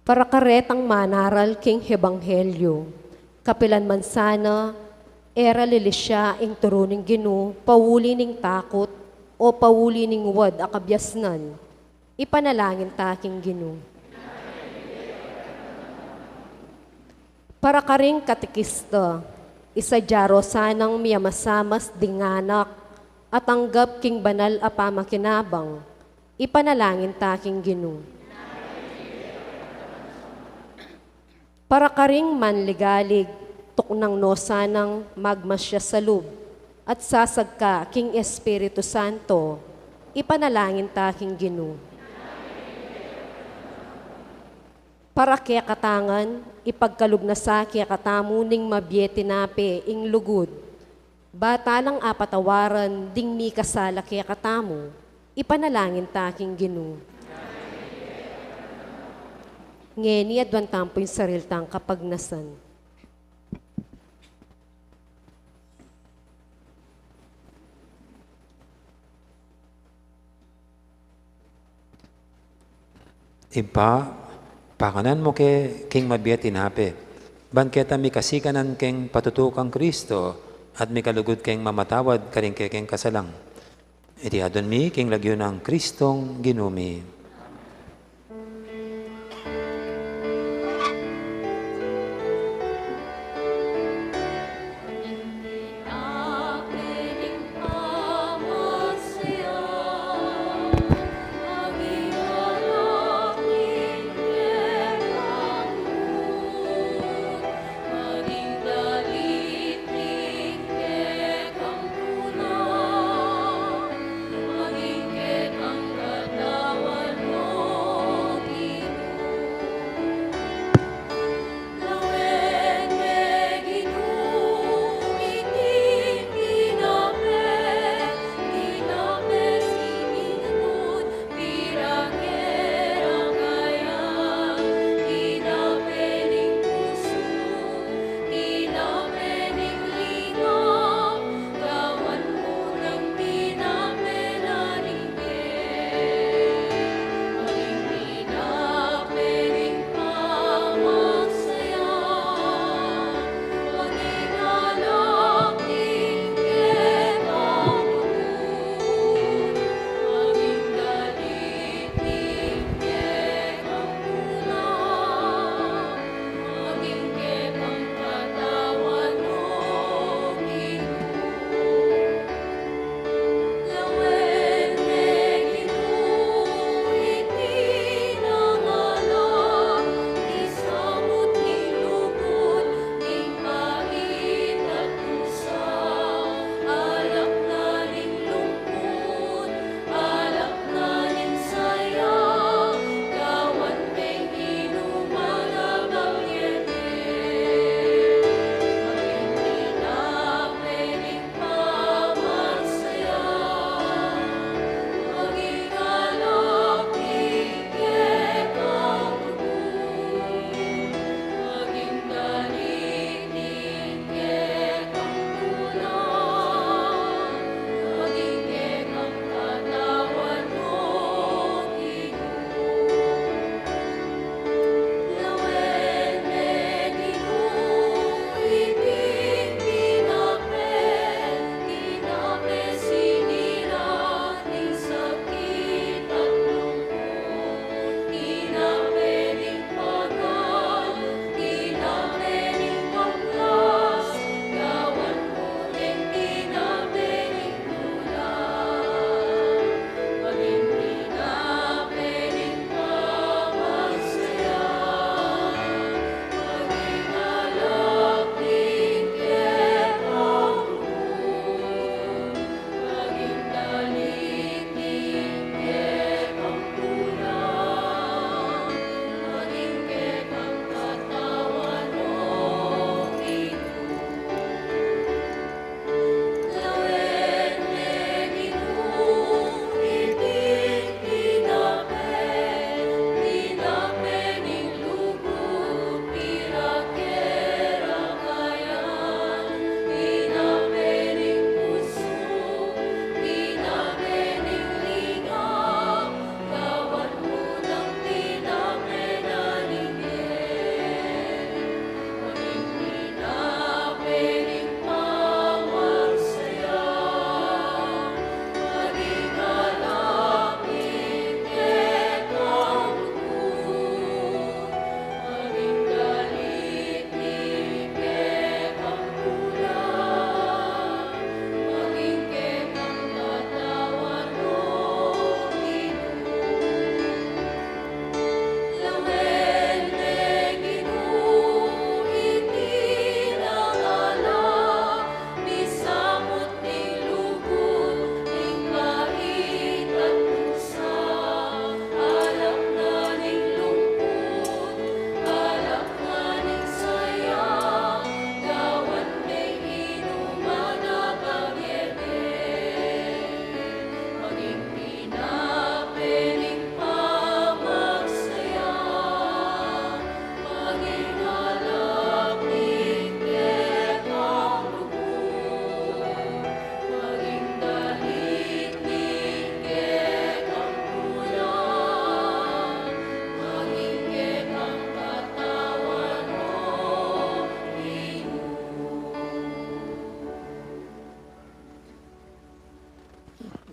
Para karetang manaral king ebanghelyo, kapilan man sana, e ra lilisya ing turu ning Ginu pauli ning takut o pauli ning wad a kabiasnan, ipanalangin ta king Ginu. Para karing katekista, isadya ro sanang miyamasamas ding anak a tanggap king banal a pamakinabang, ipanalangin ta king Ginu. Para karing manligalig, tuknang no sanang magmasya sa lub at sasagka king Espiritu Santo, ipanalangin ta king Ginu. Para kekatang ngan, ipagkalub na sa kekatamu ning mabie tinape ing lugud, ba ta lang apatawaran ding mikasala kekatamu, ipanalangin ta king Ginu. Ngeni aduan tamu pu ing sarili tang kapagnasan. Ibpa, pakanan mu ke king mabie a tinape, ban keta mikasikanan keng patutu kang Kristo, at mikalugud keng mamatawad karing kekeng kasalang. Iti adwan mi king lagyu nang Kristong Ginu mi.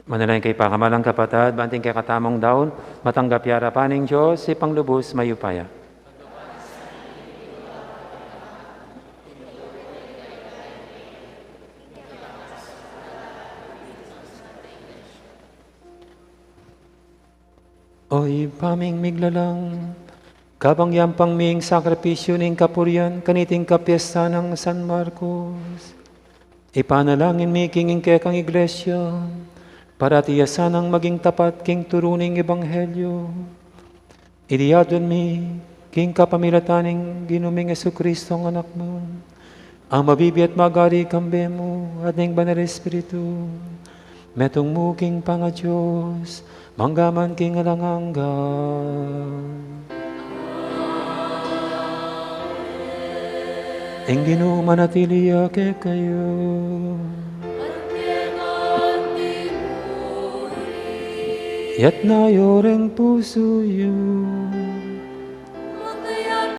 Manalangin kayu, pakamalan kung kapatad, bang ing kekatamung daun matanggap ya arapan ning Dios, Ibpang lubus mayupaya. O Ibpa ming miglalang, kabang yampang mi ing sakripisyu ning kapurian kaniting kapiestan nang San Marcos, ipanalangin mi king kekang Iglesia, parati ya sanang maging tapat king turu ning ebanghelyu. Iti adwan mi king kapamilatan ning Ginu ming Jesucristo, a Anak mu, a mabibie at magari kambe mu at ning Banal Espiritu, metung mu king pangaDios, mangga man king alang angga. Ing Ginu manatili ya kekayu. Itas yu ring pusu yu.